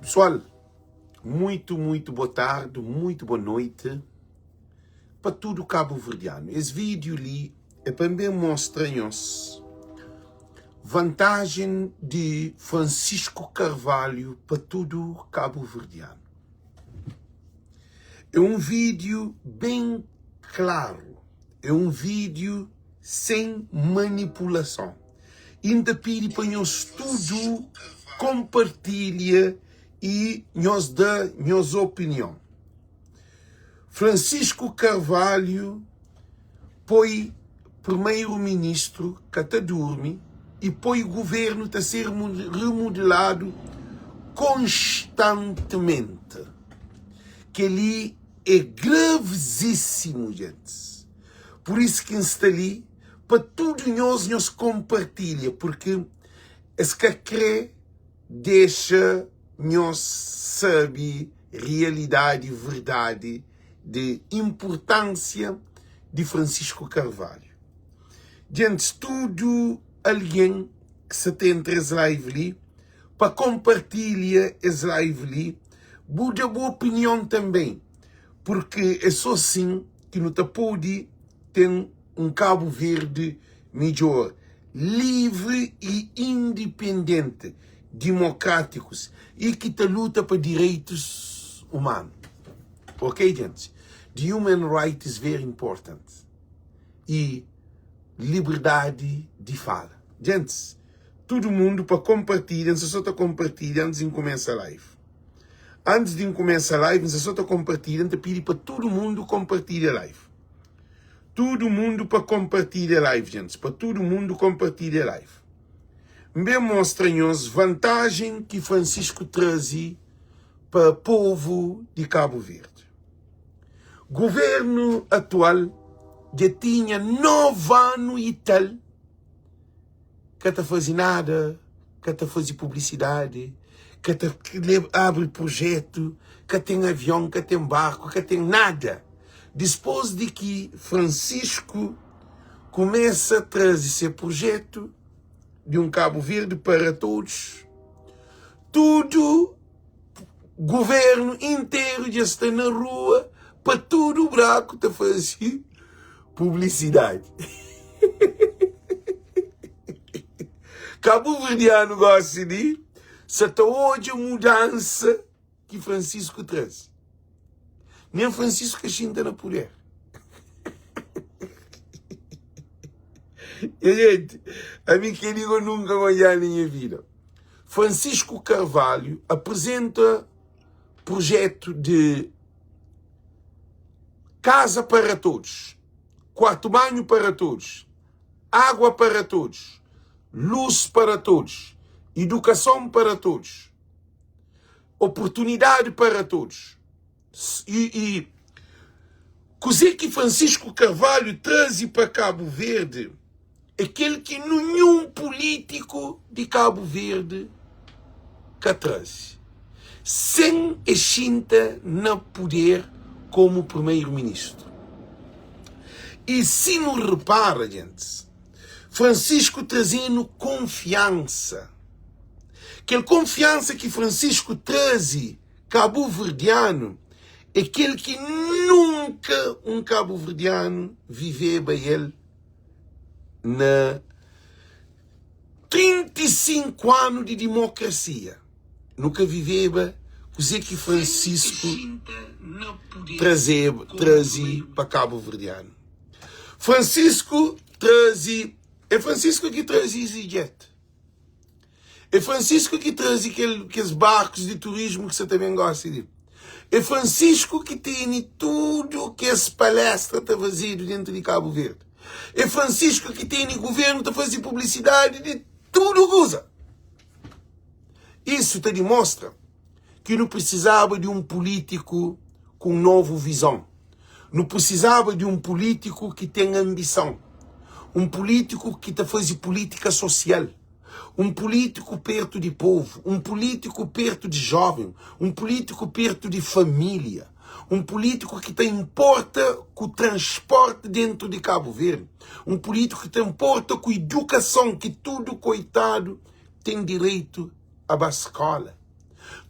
Pessoal, muito, muito boa tarde, muito boa noite pa tudo cabo-verdiano. Es vídeo li é pa N ben mostra nhos vantajen di Francisco Carvalho pa tudo cabo-verdiano. É um vídeo bem claro, é um vídeo sem manipulason. I N ta pidi pa nhos tudu konpartilha i nhos da nhos opinion. Francisco Carvalho poi Primeiro-Ministro ka ta durmi i poi governo ta ser remodeladu konstantemente. Kel-li é gravzíssimu, gentis. Pur isu ki N sta li pa tudu nhos, nhos konpartilha, purki es ka kre dexa nhos sabe realidadi, verdadi di inpurtánsia di Francisco Carvalho. Gentis, tudu algen ki sa ta entra es live li, pa konpartilha es live li, bu da bu opinion tanben, purki é so sin ki nu ta pode ten un Kabu Verdi midjor, livri i indipendenti, dimokrátikus i ki ta luta pa direitus umanu. Ok gentis? The human right is very important i liberdadi di fala. Gentis, tudu mundu pa konpartilha, N sta so ta konpartilha antis di N kumesa live. Antis di N kumesa live, N sta so ta konpartilha, N ta pidi pa tudu mundu konpartilha live. Tudu mundu pa konpartilha live, gentis, pa tudu mundu konpartilha live. N ben mostra nhos vantajen ki Francisco traze pa povu di Kabu Verdi. Guvernu atual dja tinha 9 anu i tal ka ta faze nada, ka ta faze publisidadi, ka ta abri projetu, ka ten avion, ka ten barku, ka ten nada. Dispôs di ki Francisco kumesa traze se projetu di un Kabu Verdi para todos, tudu Guvernu interu dja sta na rua pa tudu braku ta faze publisidadi. Kabuverdianu gosi di sa ta odja mudansa ki Francisco traze. Nen Francisco ka xinta na puder. Nha gente, ami kel-li go nunka N odja na nha vida. Francisco Carvalho apresenta projeto de casa para todos, quarto banho para todos, água para todos, luz para todos, educação para todos, oportunidade para todos. I, i kuzê ki Francisco Carvalho traze pa Cabo Verde é kel ki ninhun pulítiku di Cabo Verde ka traze, sen e xinta na puder komu primeiro-ministru. I si nu repara, gentis, Francisco traze-nu konfiansa. Kel konfiansa ki Francisco traze Kabuverdianu é kel ki nunka un kabuverdianu viveba el na 35 anu di dimokrasia. Nu ka viveba kuze ki Francisco trazeba, traze pa kabuverdianu. Francisco traze, é Francisco ki traze EasyJet. É Francisco ki traze kel, kes barkus di turismu ki sa ta ben gosi li. É Francisco ki tene tudu kes palestra ta fazedu dentu di Kabu Verdi. É Francisco ki tene guvernu ta faze publisidadi di tudu kuza. Isu ta dimostra ki nu prisizaba di un pulítiku ku un novu vizon. Nu prisizaba di un pulítiku ki ten anbison, un pulítiku ki ta faze pulítika sosial. Un pulítiku pertu di povu, un pulítiku pertu di jóven, un pulítiku pertu di família, un pulítiku ki ta inporta ku transpórti déntu di Kabu Verdi, un pulítiku ki ta inporta ku idukason ki tudu koitadu ten direitu a ba skóla.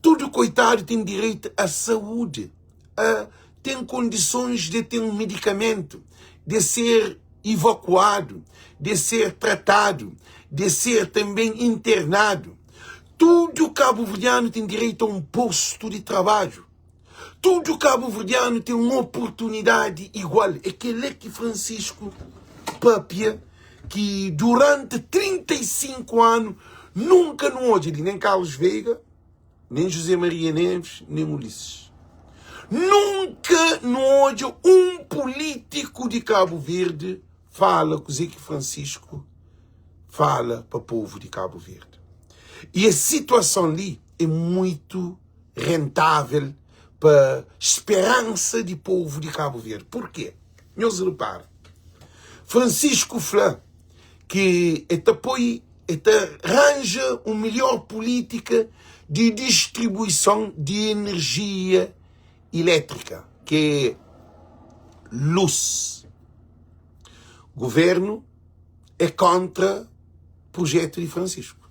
Tudu koitadu ten direitu a saúdi, a ten kondisons de ten medikamentu, de ser ivakuadu, de ser tratadu, de ser tanben internadu. Tudu kabuverdianu ten direitu a un postu di trabadju. Tudu kabuverdianu ten un oportunidadi igual. É kel-la ki Francisco pâpia ki duranti 35 anu nunka nu odja li nen Carlos Veiga, nen José Maria Neves, nen Ulisses. Nunka nu odja un pulítiku di Kabu Verdi fala kuzê ki Francisco fala pa povu di Kabu Verdi. I es situason li é muitu rentável pa speransa di povu di Kabu Verdi. Purkê? Nhos repara, Francisco fla ki e ta poi, e ta ranja un melhor pulítika di distribuison di enerjia ilétrika, ki é lus. Guvernu é kontra prujetu di Francisco.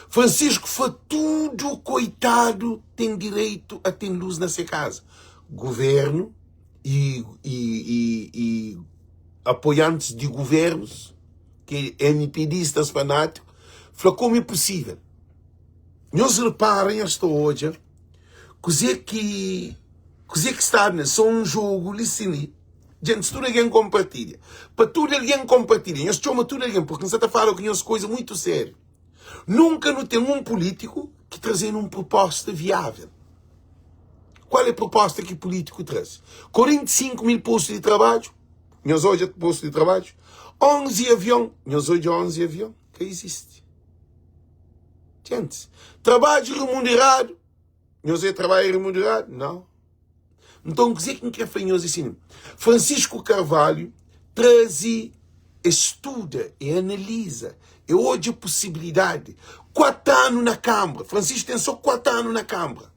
Francisco fla tudu koitadu ten direitu a ten lus na se kaza. Guvernu i, i, i, i apoiantis di guvernus, ki é MPDistas fanátiku, fla komu é pusível. Nhos repara, nhos ta odja kuzê ki kuzê ki sta na sô un jogu li sin li. Djentis, tudu algen konpartilha. Pa tudu algen konpartilha. Nhos txoma tudu algen, purki N sa ta fala ku nhos koza muitu sériu. Nunka nu ten un pulítiku ki traze-nu un prupósta viável. Kual é prupósta ki pulítiku traze? 45 mil postu di trabadju, nhos odja postu di trabadju? 11 avion, nhos odja 11 avion? Ka izisti. Djentis, trabadju remuneradu, nhos odja trabadju remuneradu? Nau. Nton, kuzê ki N krê fla nhos é sin, Francisco Carvalho traze, e studa, e analiza, e odja posibilidadi. 4 anu na Kanbra, Francisco ten sô 4 anu na Kanbra.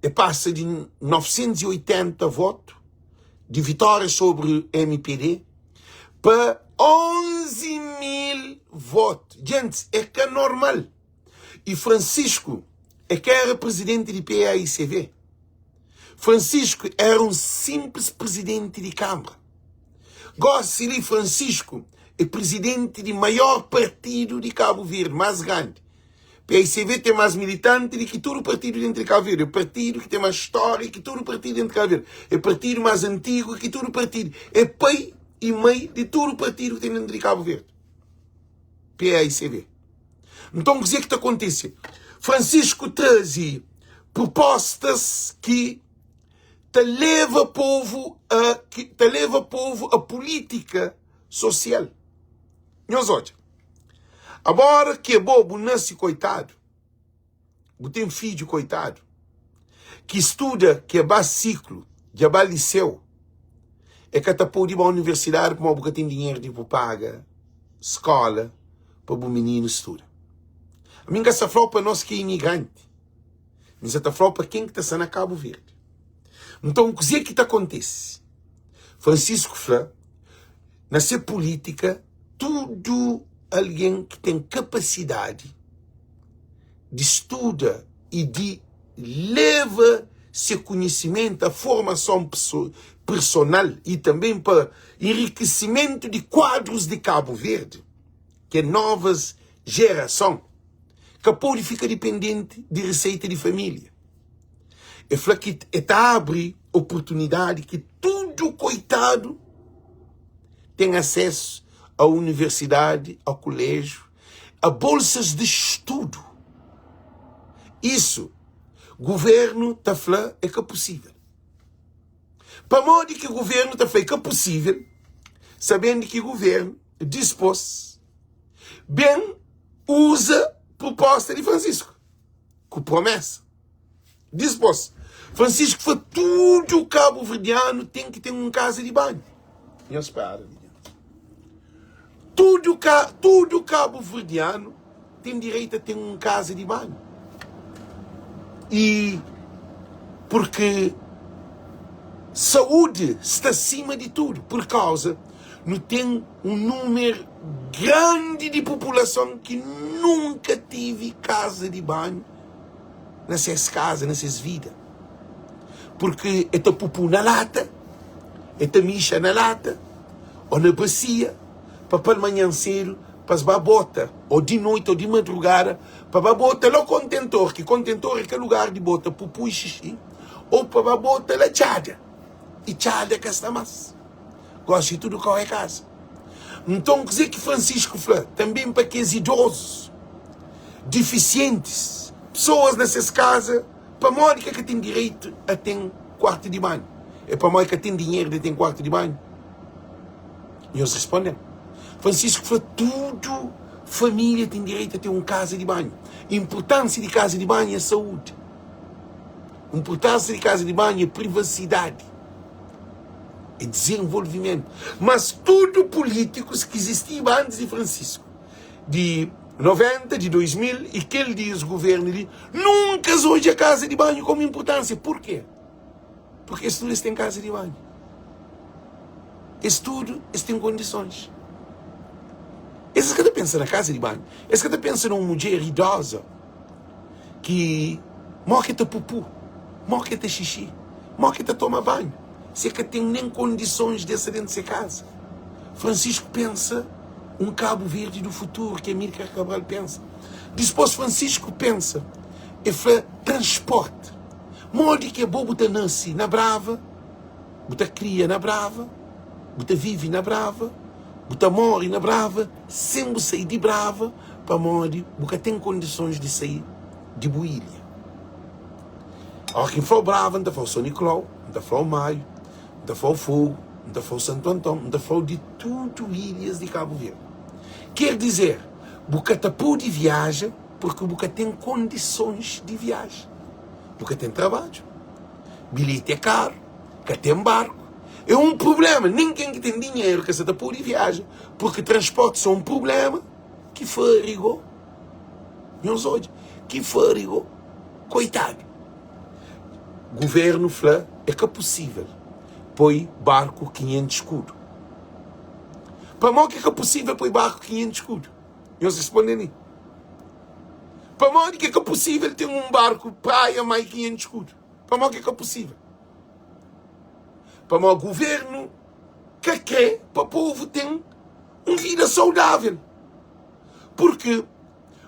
E pasa di 980 votu di vitória sobri mpd pa 11 mil votu. Djentis, é ka normal. I Francisco é ka éra prizidenti di PAICV. Francisco éra un sinplis prizidenti di Kanbra. Gósi li Francisco é prizidenti di maior partidu di Kabu Verdi, más grandi. PAICV ten más militanti di ki tudu partidu dentru di Kabu Verdi. É partidu ki ten más stória ki tudu partidu dentru di Kabu Verdi. É partidu más antigu ki tudu partidu. É pai i mai di tudu partidu ki ten dentru di Kabu Verdi. PAICV. Nton, kuzê ki ta kontise? Francisco traze propostas ki ta leva povu a ki ta leva povu a pulítika sosial. Nhos odja, abora ki abo bu nase koitadu, bu ten fidju koitadu ki studa ki e ba siklu dja ba liseu e ka ta pode ba universidadi pamodi bu ka ten dinheru di bu paga skola pa bu mininu studa ami n ka sta flau pa nos ki é imigranti mi sa ta flau pa ken ki ta sta na Kabu Verdi nton kuze ki ta kontise Francisco fla na se pulítika tudu algen ki ten kapasidadi di studa i di leva se konhisimentu a formason personal i tanben pa enrikisimentu di kuadrus di Kabu Verdi, ki é novas jerason, ka pode fika dipendenti di riseita di família. E fla ki e ta abri oportunidadi ki tudu koitadu ten asesu a universidadi, a kuléjiu, a bolsas di studu. Isu guvernu ta fla é ka pusível. Pamodi ki guvernu ta fla é ka pusível, sabendu ki guvernu dispôs ben uza pruposta di Francisco ku promesa. Dispôs, Francisco fla tudu kabuverdianu ten ki ten un kaza di banhu. Nhos spera li djenti. Tudu ka, tudu kabuverdianu ten direitu a ten un kaza di banhu. I purki saúdi sta sima di tudu, pur kauza. Nu ten un númeru grandi di populason ki nunka tive kaza di banhu na ses kaza, na ses vida. Purki e ta pupu na lata, e ta mixa na lata ô na basia pa palmanhan sedu pa es ba bota ô di noiti ô di madrugada pa ba bota la kontentor, ki kontentor é kel lugar di bota pupu i xixi, ô pa ba bota la txada i txada ka sta más. Gosi tudu kau é kaza. Nton, kuzê ki Francisco fla tanbê pa kes idozus, difisientis, pesoas na ses kaza, pamodi ki el ka ten direitu a ten kuartu di banhu? É pamodi el ka ten dinheru di ten kuartu di banhu? Nhos responde-m. Francisco fla, Tudu família ten direitu a ten un kaza di banhu. Inpurtánsia di kaza di banhu é saúdi. Inpurtánsia di kaza di banhu é privasidadi. É dizenvolvimentu. Mas tudu pulítikus ki izistiba antis di Francisco, di 90, di 2000 i kel di es guvernu li, nunka es odja kaza di banhu komu inpurtánsia. Purkê? Purkê es tudu es ten kaza di banhu. Es tudu es ten kondisons. Es ka ta pensa na kaza di banhu. Es ka ta pensa na un mudjer idoza. ki mo ki ta pupu, mo ki ta xixi, mo ki ta toma banhu, si e ka ten nen kondisons di sta dentu se kaza. Francisco pensa un Cabo Verde do futuro ki Amílcar Cabral pensa. Dispos Francisco pensa, e fla transporte, modi ki abo bu ta nase na Brava, bu ta kria na Brava, bu ta vive na Brava, bu ta more na Brava, sen bu sai di Brava, pamodi bu ka ten kondisons di sai di bu ilha. Óras ki N fla-u Brava, N ta fla-u Son Niklau, N ta fla-u Maio, N ta fla-u Fogu, N ta fla-u Santu Anton, N ta fla-u di tudu ilhas di Kabu Verdi. Ker dizer, bu ka ta pode viaja purki bu ka ten kondisons di viaja. Bu ka ten trabadju, bilheti é karu, ka ten barku. É un prubléma. Nen ken ki ten dinheru ka sa ta pode viaja purki transportis é un prubléma. Ki farigo Nhos odja Ki farigo Koitadu Guvernu fla é ka pusível poi barku 500 skudu Pamodi ki é ka pusível poi barku 500 skudu? Nhos responde mi Pamodi ki é ka pusível ten un barku praia mai 500 skudu? Pamodi ki é ka pusível? Pamodi guvernu ka kre pa povu ten un vida saudável. Porque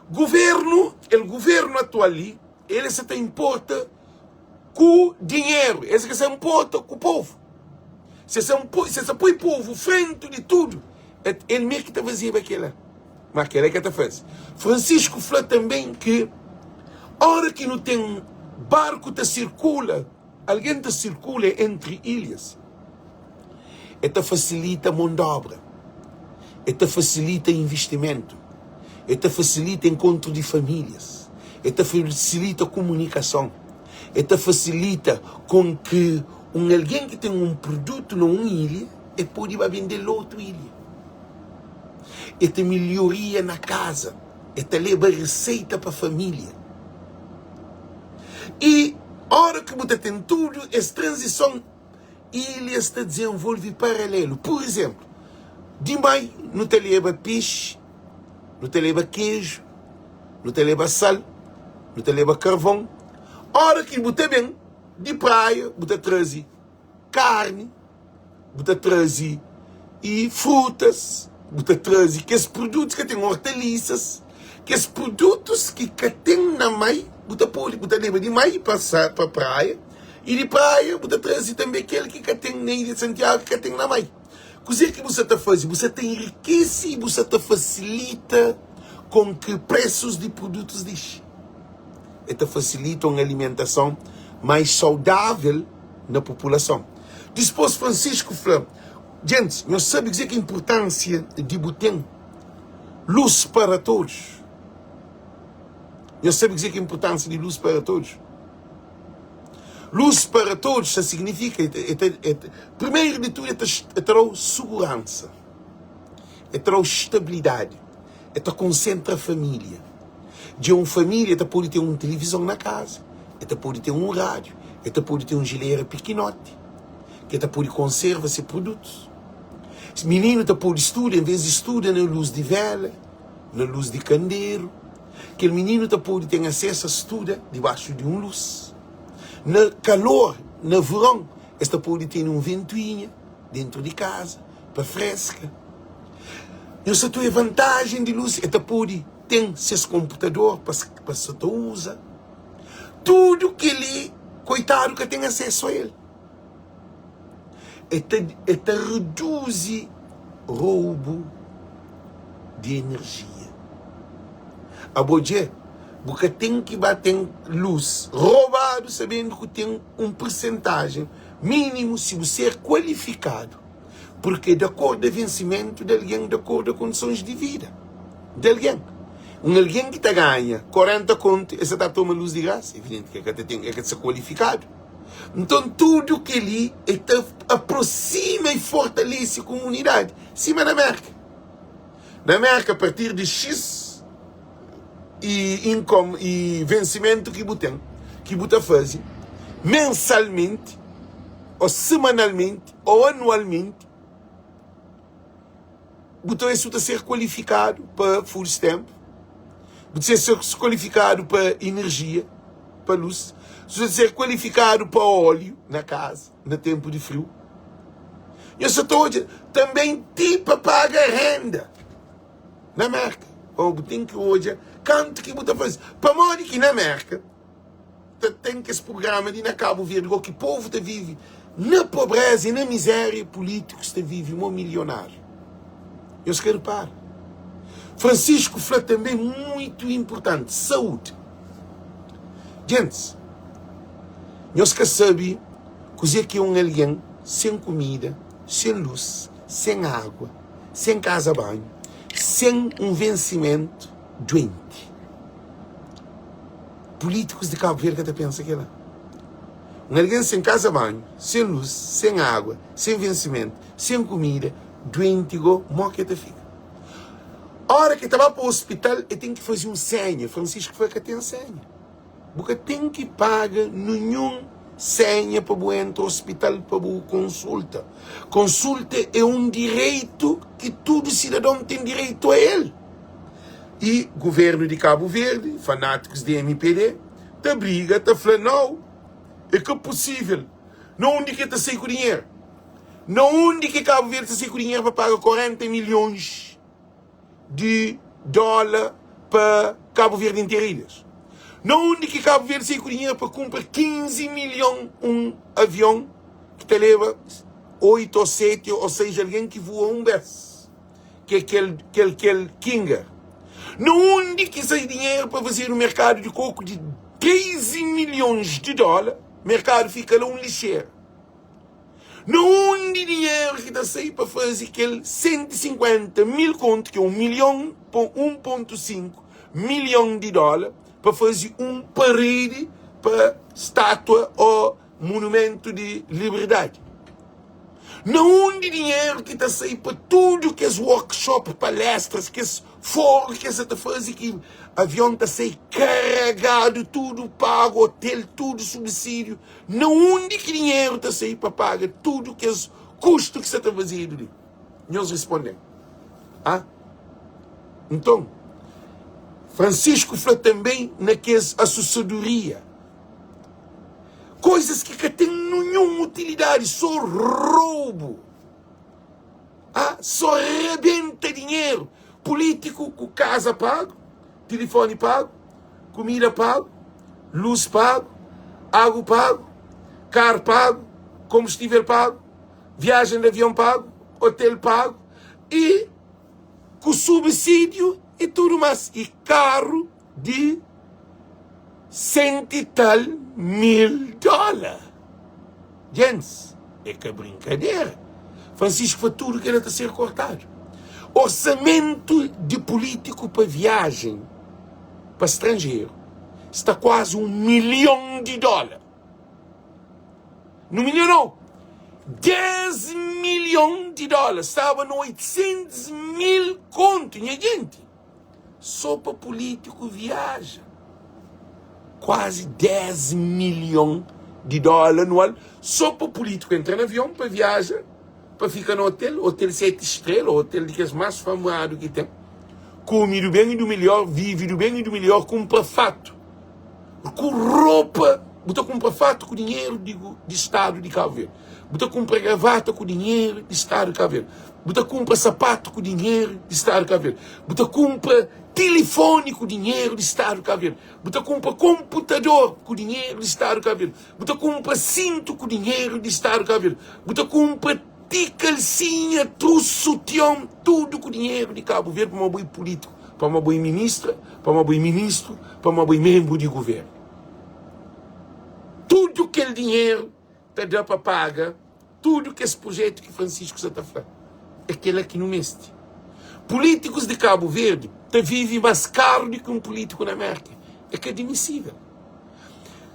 governo, el governo atual li, ele sa ta importa ku dinheru, es ka sa importa ku povu. Se sa se sa poi povu frenti di tudu, el me ki ta fazeba kela. Ma kela ka ta faze. Francisco fla também ki ora ki nu ten barku ta sirkula, Algen ta sirkula entri ilhas, e ta fasilita mon d'obra, e ta fasilita invistimentu, e ta fasilita enkontru di famílias, e ta fasilita kumunikason, e ta fasilita kon ki un algen ki ten un produtu na un ilha, e pode ba bende-l na otu ilha. E ta milhoria na kaza, e ta leba riseita pa família. I ora ki bu ta ten tudu es tranzison, ilhas ta dizenvolve paralelu. Pur izénplu, di mai nu ta leba pexi, nu ta leba keju, nu ta leba sal, nu ta leba karvon. Ora ki bu ta ben di praia, bu ta traze karni, bu ta traze i frutas, bu ta traze kes produtus ka ten ortalisas, kes produtus ki ka ten na mai, bu ta pode, bu ta leba di mai pa pa praia, i di praia bu ta traze tanbe kel ki ka ten na ilha di Santiagu ki ka ten na mai. Kuze ki bu sa ta faze? Bu sa ta enrikese i bu sa ta fasilita kon ki presus di produtus dixi. E ta fasilita un alimentason mais saudável na populason. Dipôs Francisco fla, Gentis, nhos sabe kuzê ki é inpurtánsia di bu ten lus para todos? Nhos sabe kuzê ki é inpurtánsia di lus para todos? Lus para todos ta signifika, e ta, e ta, primeiro di tudu, e ta, e ta da-u suguransa, e ta da-u stabilidadi, e ta konsentra família. Dja un família ta pode ten un tilivizon na kaza, e ta pode ten un rádiu, e ta pode ten un jilera pikinoti ki e ta pode konserva se produtus. Mininu ta pode studa en vez di studa na lus di vela, na lus di kanderu. Kel mininu ta pode ten asesu a studa dibaxu di un lus. Na kalor, na veron, es ta pode tene un ventuinha dentu di kaza pa freska. Nhos sa ta oia vantajen di lus, e ta pode ten ses konputador pa pa sa ta uza. Tudu kel-li, koitadu ka ten asesu a el. E ta e ta reduzi roubu di enerjia. Abo dje, bu ka ten ki ba ten lus robadu sabendu ku ten un persentajen minimu si bu ser kualifikadu, purke di akordu a vensimentu di algen, di akordu a kondisons di vida di algen. Un algen ki ta ganha 40 kontu, el sa ta toma lus di grasa? Evidenti ki el ka ta ten, el ka ta ser kualifikadu. Nton tudu kel-li el ta aprosima i fortalese komunidadi, sima na Merka. Na Merka, a partir di X i income i vensimentu ki bu ten, ki bu ta faze mensalmenti ô semanalmenti ô anualmenti, bu ta su ta ser kualifikadu pa food stamp, bu ta ser kualifikadu pa enerjia, pa lus, su ta ser kualifikadu pa óliu na kaza na tenpu di friu. Nhos sa ta odja tanben ti pa paga renda na Merka. Ô bu ten ki odja kantu ki bu ta faze. Pamodi ki na Merka ta ten kes prugrama li na Kabu Verdi go ki povu ta vive na pobreza i na mizeria, pulitikus ta vive mo milionariu. Nhos ka ripara? Francisco fla tanbe muitu inpurtanti, saudi. Gentis, nhos ka sabe kuzê ki é un algen sen kumida, sen lus, sen agua, sen kaza banhu, sen un vensimentu, duenti. Pulítikus di Kabu Verdi ka ta pensa kel-la. Un algen sen kaza banhu, sen lus, sen agua, sen vensimentu, sen kumida, duenti go, mo ki el ta fika? Ora ki el ta ba pa ospital, el ten ki faze un senha. Francisco fla ka ten senha. Bu ka ten ki paga ninhun senha pa bu entra ospital pa bu konsulta. Konsulta é un direitu ki tudu sidadon ten direitu a el. I guvernu di Kabu Verdi, fanátikus di mpd, ta briga ta fla nau, é ka pusível. Na undi ki el ta sai ku dinheru? Na undi ki Kabu Verdi ta sai ku dinheru pa paga 40 milhons di dóla pa Kabu Verdi Interilhas? Na undi ki Kabu Verdi sai ku dinheru pa kunpra 15 milhon un avion ki ta leba 8 ô 7 ô 6 algen ki vua un bes, ki é kel kel kel Kinger? Na undi ki sai dinheru pa fazedu merkadu di koku di 13 milhons di dóla, merkadu fika la un lixera? Na undi dinheru ki ta sai pa faze kel 150 mil kontu, ki é 1 milhon, 1.5 milhon di dóla, pa faze un paredi pa státua ô monumentu di liberdadi? Na undi dinheru ki ta sai pa tudu kes workshop, palestras, kes foru ki es sa ta faze ki avion ta sai karegadu, tudu pagu, hotel, tudu subsídiu? Na undi ki dinheru ta sai pa paga tudu kes kustu ki sta ta fazedu li? Nhos responde-m. Ah? Nton, Francisco fla tanbê na kes asusadoria, koizas ki ka ten ninhun utilidadi, sô roubu. Ah, sô rebenta dinheru. Pulítiku ku kaza pagu, tilifoni pagu, kumida pagu, lus pagu, agu pagu, kar pagu, konbustivel pagu, viajen di avion pagu, otel pagu i ku subsídiu i tudu mas. I karu di senti i tal mil dóla. Gentis, é ka brinkadera. Francisco fla tudu kela ta ser kortadu. Orsamentu di pulítiku pa viajen pa stranjeru sta kuazi un milhon di dóla. Nu milhon nau, 10 milhon di dóla. Staba na 800 mil kontu, nha genti. Só pa pulítiku viaja. Kuazi 10 milhon di dóla anual só pa pulítiku entra na avion pa viaja. pa fika na otel, otel 7 strela, otel di kes más famadu ki ten, kume du ben i du melhor, vive du ben i du melhor, kunpra fatu ku ropa, bu ta kunpra fatu ku dinheru di, di stadu di Kabu Verdi, bu ta kunpra gravata ku dinheru di stadu di Kabu Verdi, bu ta kunpra sapatu ku dinheru di stadu di Kabu Verdi, bu ta kunpra tilifoni ku dinheru di stadu di Kabu Verdi, bu ta kunpra konputador ku dinheru di stadu di Kabu Verdi, Bu ta kunpra sintu ku dinheru di stadu di Kabu Verdi. Bu ta kunpra ti kalsinha, trus, sution, tudu ku dinheru di Kabu Verdi pamodi bo é pulítiku, pamodi bo é ministra, pamodi bo é ministru, pamodi bo é menbru di guvernu. Tudu kel dinheru ta da pa paga Tudu kes projetu ki Francisco sa ta fla é kela ki nu meste. Pulítikus di Kabu Verdi ta vive más karu di ki un pulítiku na Mérka. É ka admisível.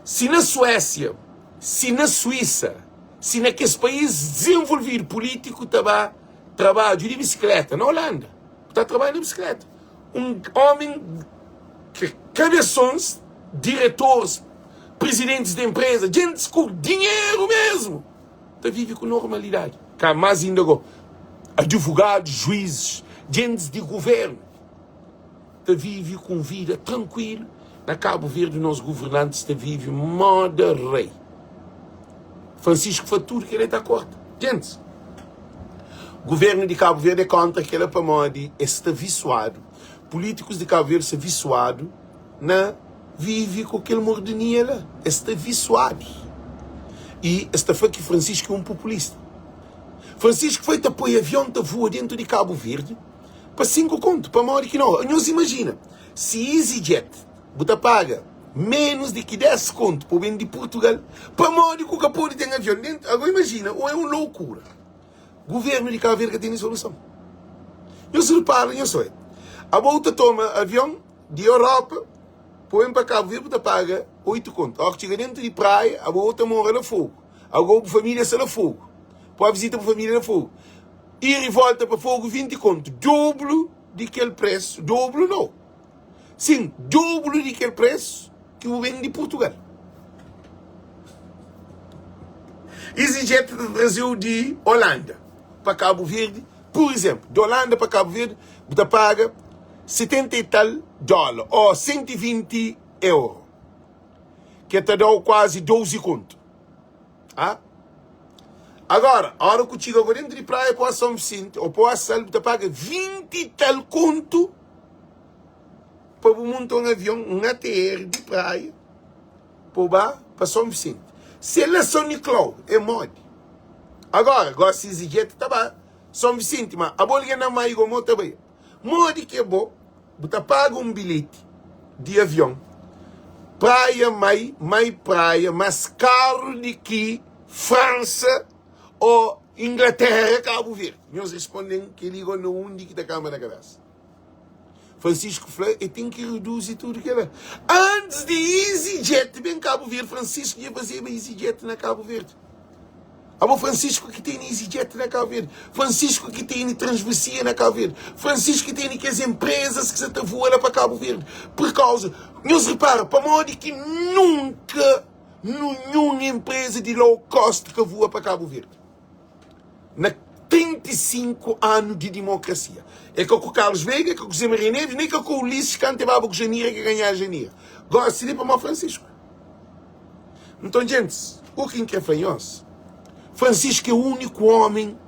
Si na Suésia, si na Suísa, si na kes país dizenvolvidu pulítiku ta ba trabadju di bisikleta, na Holanda bu ta trabadja na bisikleta, un ómi ki kabesons, diretoris, prizidentis di enpreza, gentis ku dinheru mesmu, ta vive ku normalidadi. Ka más inda go, adivogadus, juizis, gentis di guvernu ta vive ku un vida trankuilu. Na Kabu Verdi nos guvernantis ta vive moda rei. Francisco fla tudu kel-li ta korta. Gentis, guvernu di Kabu Verdi é kontra kel-la pamodi es sta visuadu, pulítikus di Kabu Verdi sta visuadu na vive ku kel mordonia la. Es sta visuadu. I es ta fla ki Francisco é un populista. Francisco foi ta poi avion ta voa dentu di Kabu Verdi pa 5 kontu. Pamodi ki nau? Nhos imajina si EasyJet bu ta paga menus di ki 10 kontu pa bu ben di Purtugal, pamodi ku ka podi ten avion dentu? Agora imajina, o é un loukura. Guvernu di Kabu Verdi ka tene soluson. Nhos repara, nhos oi, abo bu ta toma avion di Europa pa ben pa Kabu Verdi bu ta paga 8 kontu. Ora ku txiga dentu di praia, abo bu ta mora na Fogu, ago bu familia sta na Fogu, pa visita bu familia na Fogu, ir i volta pa Fogu 20 kontu, doblu di kel presu, doblu nau. Sin, doblu di kel presu ki bu ben di Purtugal. EasyJet ta traze-u di Olanda pa Kabu Verdi, pur izénplu, di Olanda pa Kabu Verdi bu ta paga 70 i tal dóla ô 120 euro, ki ta da-u kuazi 12 kontu. Ah? Agora, ora ku txiga ku dentu di praia pa São Vicente ô pa Sal, bu ta paga 20 i tal kontu. pa bu munta un avion, un ATR di praia, pa bu ba pa São Vicente. Se é la São Nicolau, é modi? Agora, gosi EasyJet ta ba São Vicente, ma abo algen na Maio gomo ta bai. Modi ki é bo, bu ta paga un bilheti di avion praia mai, mai praia, mas karu di ki Fransa o Inglaterra, Kabu Verdi? Nhos responden keli go na undi ki ta kamba na kabesa. Francisco fla e ten ki reduzi tudu kela. Antes di EasyJet ben Cabo Verde, Francisco dja fazeba EasyJet na Cabo Verde. Abo Francisco ki tene EasyJet na Cabo Verde, Francisco ki tene Transversia na Cabo Verde, Francisco ki tene kes empresas ki sa ta voa la pa Cabo Verde. Por causa, nhos repara, pamodi ki nunka nunhun empresa di low cost ka voa pa Cabo Verde? na 35 anu di dimokrasia. É ka ku Carlos Veiga, é ka ku Zé Maria Neves, nem ka ku Ulisses kantu é baba ku Janira ki ganha Janira. Gosi li pamodi Francisco. Nton, gentis, u ki N kre fla nhos, Francisco é úniku homem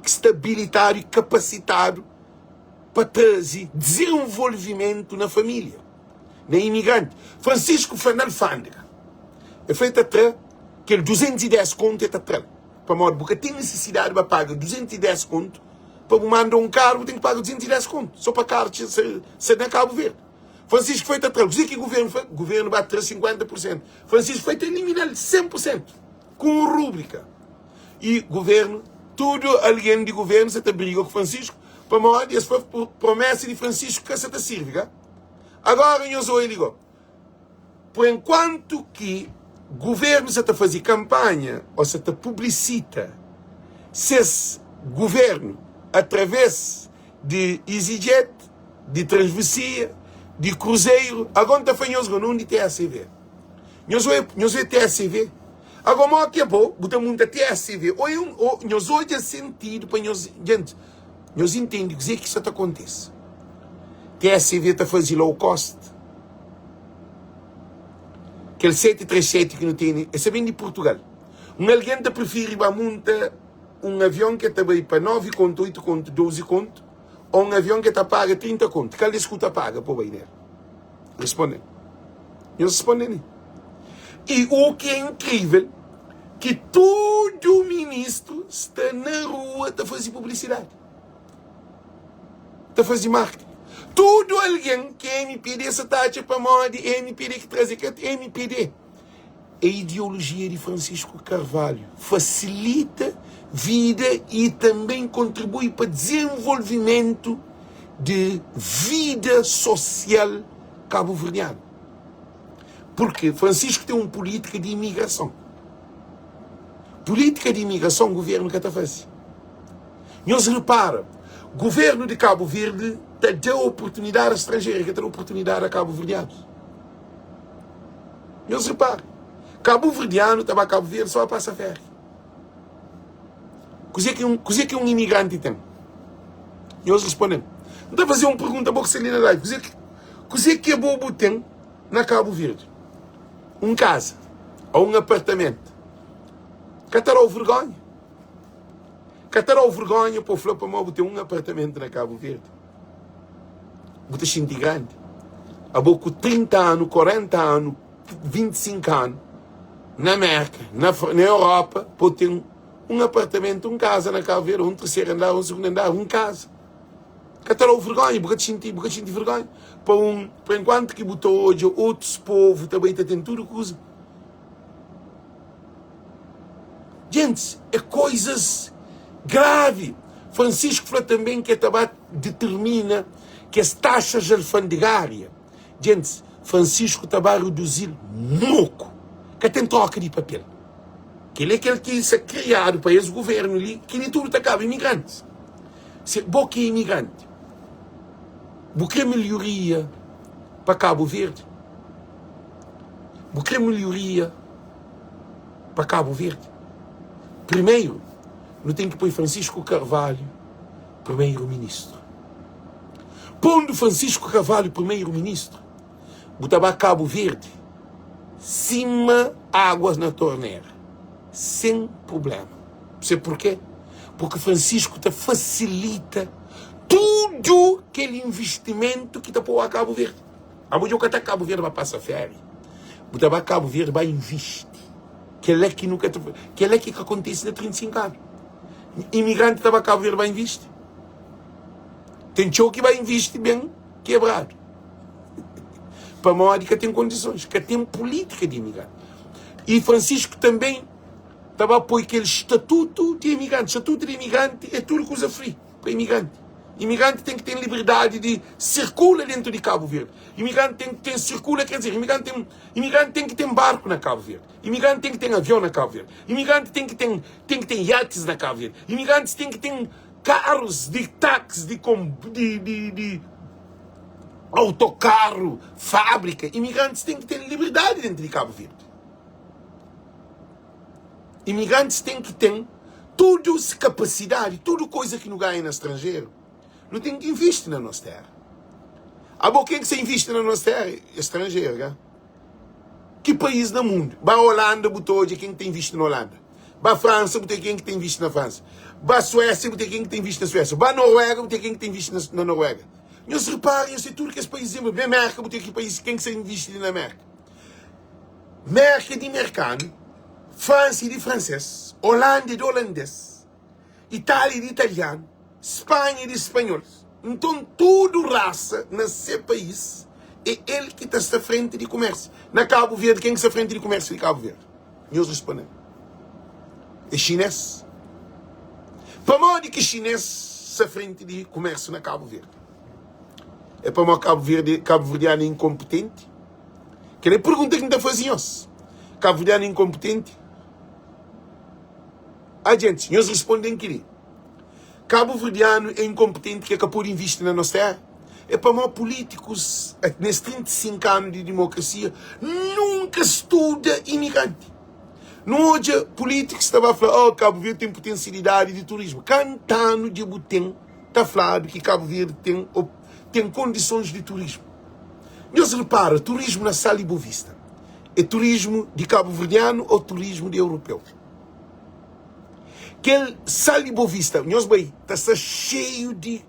ki sta abilitadu i kapasitadu pa traze dizenvolvimentu na família, na imigranti. Francisco fla na alfândega, el fla el ta tra kel 210 kontu el ta tra-l. Pamodi bu ka ten nisisidadi ba paga 210 kontu pa bu manda un karu, bu ten ki paga 210 kontu so pa karu sai na Kabu Verdi. Francisco foi ta tra-l. Kuzê ki guvernu fla? Guvernu ba tra 50 pur sentu. Francisco foi ta elimina-l 100 pur sentu ku un rubrika. I guvernu, tudu algen di guvernu sa ta briga ku Francisco pamodi es fla promesa di Francisco ka sa ta sirbi ka. Agora nhos oia li go. Por enkuantu ki guvernu sa ta faze kanpanha o sa ta publisita ses guvernu atraves di EasyJet, di Transvesia, di Cruzeiro, ago N ta fla nhos go, na undi TSV? Nhos oe, nhos oe TSV? Ago mo ki abo bu ta munta TSV o é un o nhos odja sentidu pa nhos djent nhos intendi kuze ki sa ta kontese. TSV ta faze low cost. Kel 737 ki nu tene e sa ben di Portugal. Un algen ta prifiri ba munta un avion ke ta bai pa 9 kontu, 8 kontu, 12 kontu o un avion ke ta paga 30 kontu. Kal des ku ta paga pa bai nel? Responde. Nhos responde mi. I u ki é inkrivel, ki tudu ministru sta na rua ta faze publisidadi, ta faze marketing. Tudu algen ki é MPD sa ta atxa pamodi é MPD ki traze kel MPD. É ideolojia di Francisco Carvalho fasilita vida i tanbem kontribui pa dizenvolvimentu di vida sosial kabuverdianu. Purki Francisco ten un pulítika di imigrason. Pulítika di imigrason guvernu ka ta faze. Nhos repara, guvernu di Kabu Verdi ta da oportunidadi a stranjeru, ka ta da oportunidadi a kabuverdianus. Nhos repara, kabuverdianu ta ba Kabu Verdi só pa pasa féria. Kuzê ki un, kuzê ki un imigranti ten? Nhos responde-m. N ta faze un pergunta bo ki sta li na live. Kuzê ki, kuzê ki abo bu ten na Kabu Verdi? Un kaza ou un apartamentu? Ka ta da-u vergonha? Ka ta da-u vergonha pa bu fla pamodi bu ten un apartamentu na Kabu Verdi? Bu ta xinti grandi? Abo ku 30 anu, 40 anu, 25 anu na Merka, na, na Europa, pa bu ten un apartamentu, un kaza na Kabu Verdi, un terseru andar, un segundu andar, un kaza. Ka ta da-u vergonha? Bu ka ta xinti, bu ka xinti vergonha? Pa un, pa enkuantu ki bu ta odja otus povu ta bai ta ten tudu kuza. Gentis, é koizas gravi. Francisco fla tanben ki el ta ba determina kes taxas alfandegária. Gentis, Francisco ta ba reduzi-l moku. Ka ten troka di papel. Kel é kel ki sa kriadu pa es guvernu li, kel-li tudu ta kaba. Imigrantis, se bo ki é imigranti, bu kre melhoria pa Kabu Verdi? Bu kre melhoria pa Kabu Verdi? Primeru, nu ten ki poi Francisco Carvalho primeru-ministru. Pondu Francisco Carvalho primeru-ministru, bu ta ba Kabu Verdi sima água na tornera, sen prublema. Se purkê? Purki Francisco ta fasilita tudu kel investimentu ki ta pô a Kabu Verdi. Abo dja bu ka ta Kabu Verdi ba pasa féria, bu ta ba Kabu Verdi ba invisti. Kel-la ki nu ka ta, kel-la ki ka kontise na 35 anu. Imigranti ta ba Kabu Verdi ba invisti? Ten txeu ki ba invisti ben kebradu. Pamodi ka ten kondisons, ka ten pulítika di imigranti. I Francisco tanben ta ba poi kel statutu di imigranti. Statutu di imigranti é tudu kuza free pa imigranti. Imigranti ten ki ten liberdadi di sirkula dentu di Kabu Verdi. Imigranti ten ki ten sirkula, ker dizer, imigranti ten, imigranti ten ki ten barku na Kabu Verdi. Imigranti ten ki ten avion na Kabu Verdi. Imigranti ten ki ten, ten ki ten yatis na Kabu Verdi. Imigrantis ten ki ten karus di taxi, di kom, di, di, di autokaru, fábrika. Imigrantis ten ki ten liberdadi dentu di Kabu Verdi. Imigrantis ten ki ten tudu se kapasidadi, tudu koiza ki nu ganha na stranjeru, nu ten ki invisti na nos tera. Abo ken ki sa invisti na nos tera? É stranjeru, ka? Ki país na mundu? Ba Holanda bu ta odja ken ki ta invisti na Holanda. Ba Fransa bu ta ken ki ta invisti na Fransa. Ba Suésia bu ta ken ki ta invisti na Suésia. Ba Noruega bu ta ken ki ta invisti na, na Noruega. Nhos repara, nhos tem tudu kes país, ben Merka bu ta ki país ken ki sa invisti li na Merka. Merka é di merkanu, Fransa é di fransês, Holanda é di holandês, Itália é di italianu, Spanha é di spanholis. Nton, tudu rasa na se país é el ki ta sta frenti di kumérsiu. Na Kabu Verdi, ken ki sta frenti di kumérsiu di Kabu Verdi? Nhos responde-m. É xinês. Pamodi ki xinês sta frenti di kumérsiu na Kabu Verdi? É pamodi Kabu Verdi, kabuverdianu é inkonpetenti? Kel é pergunta ki N ta faze nhos. Kabuverdianu é inkonpetenti? Ah, gentis, nhos responde-m kel-li. Kabuverdianu é inkonpetenti ki é ka pode invisti na nos téra? É pamodi pulítikus, nes 35 anu di dimokrasia, nunka studa imigranti. Nu odja pulítikus ta ba fla, oh, Kabu Verdi ten putensialidadi di turismu. Kantanu dja bu ten ta fladu ki Kabu Verdi ten ten kondisons di turismu. Nhos repara, turismu na Sal i Bovista é turismu di kabuverdianu ô turismu di europeu? Kel Sal i Bovista, nhos bai, ta sta xeiu di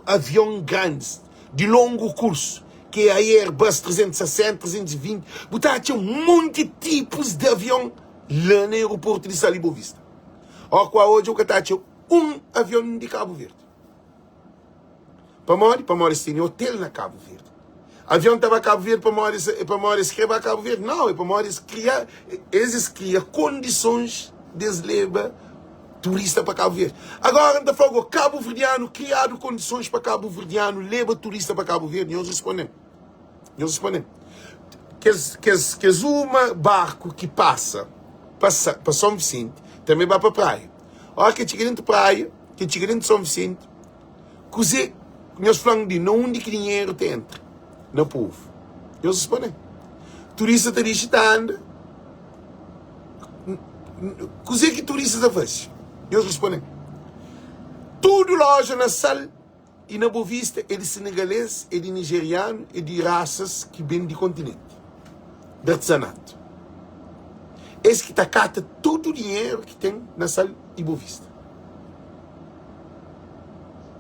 avion grandis di longu kursu ki é Airbus 360, 320, bu ta atxa un monti tipus di avion la na aeroportu di Sal i Bovista. Ó ku odja bu ka ta atxa un avion di Kabu Verdi. Pamodi? Pamodi es tene otel na Kabu Verdi. Avion ta ba Kabu Verdi pamodi es, pamodi es kre ba Kabu Verdi? Nau, é pamodi es kria, es es kria kondisons di es leba turista pa Kabu Verdi. Agora N ta fla-u go, kabuverdianu kriadu kondisons pa kabuverdianu leba turista pa Kabu Verdi? Nhos responde-m. Nhos responde-m. Kes, kes, kes uma barku ki pasa pa, pa Son Visenti tanbe ba pa praia. Ora ke txiga dentu praia, ke txiga dentu Son Visenti, Kuzê nhos fla-m di na undi ki dinheru ta entra na povu? Nhos responde-m, Turista ta dixi ta anda. Kuzê ki turista ta faze? Nhos responde-m, Tudu loja na Sal i na Bovista é di senegalês, é di nijerianu, é di rasas ki ben di kontinenti, di artizanatu. Es ki ta kata tudu dinheru ki ten na Sal i Bovista.